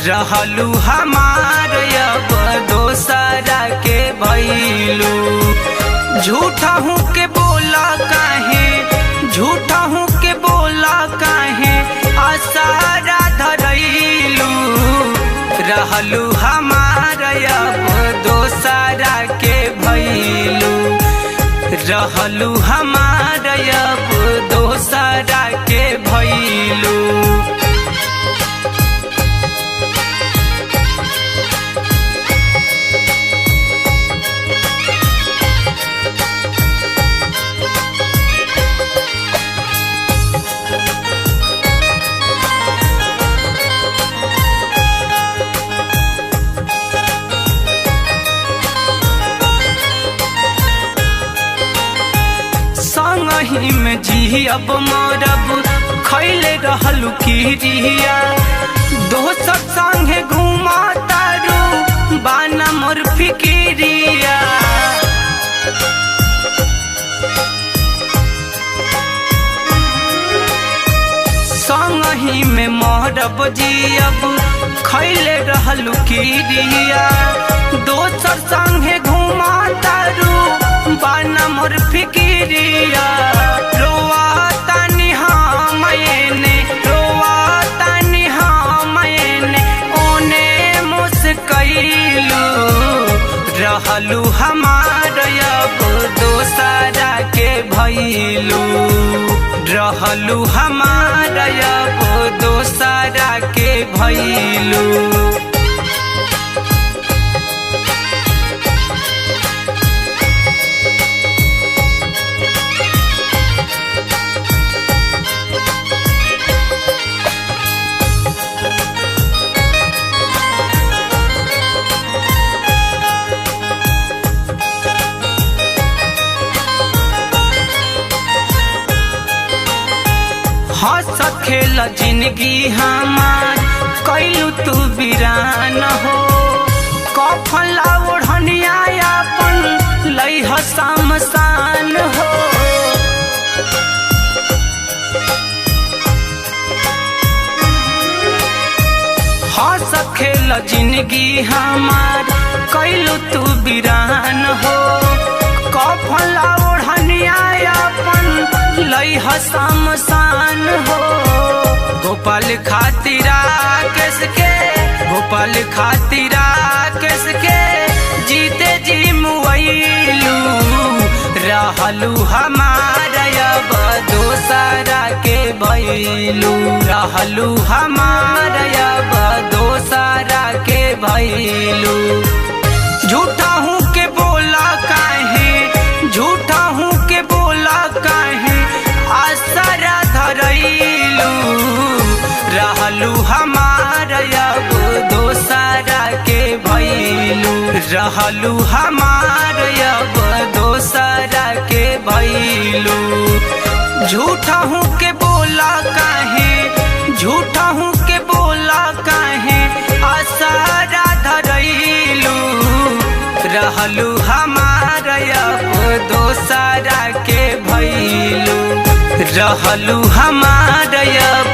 रहलू हमार अब दोसरा के भइलू। झूठा हूँ के बोला काहे, झूठा हूँ के बोला काहे आसारा धरैलू। रहलू हमार अब दोसरा के भइलू। रहलू हमार अब दोसरा के भइलू। संगही में जियब मरब खैले रहलू किरिया, दोसर संगे घुमा तारू बाना मोर फिकिरिया। संगही में मरब जियब खैले रहलू किरिया, दोसर संगे घुमा तारू बाना मोर फिकिरिया। रोआ तानी हम एने, रोआ तानी हम एने ओने मुस्कैलू। रहलू हमार अब दोसरा के भइलू। रहलू हमार अब दोसरा के भइलू। हंस खेल जिंदगी हमार कैलू तू वीरान हो, कफन ला ओढ़निया अपन लई शमशान हो। हंस खेल जिंदगी हमार कैलू तू वीरान हो, कफन ला ओढ़निया अपन लई शमशान हो। गोपाल खातिरा केसके, गोपाल खातिरा केसके जीते जी मुआइलू। रहलू हमार अब दोसरा के भइलू। रहलू हमार अब दोसरा के भइलू। झूठा हूँ के बोला काहे, झूठा हूँ के बोला काहे आसरा धरैलू। रहलू हमार अब दोसरा के भइलू। रहलू हमार अब दोसरा के भइलू। झूठा हूँ के बोला काहे, झूठा हूँ के बोला काहे आसरा धरैलू। रहलू हमार अब दोसरा के भइलू। रहलू हमार अब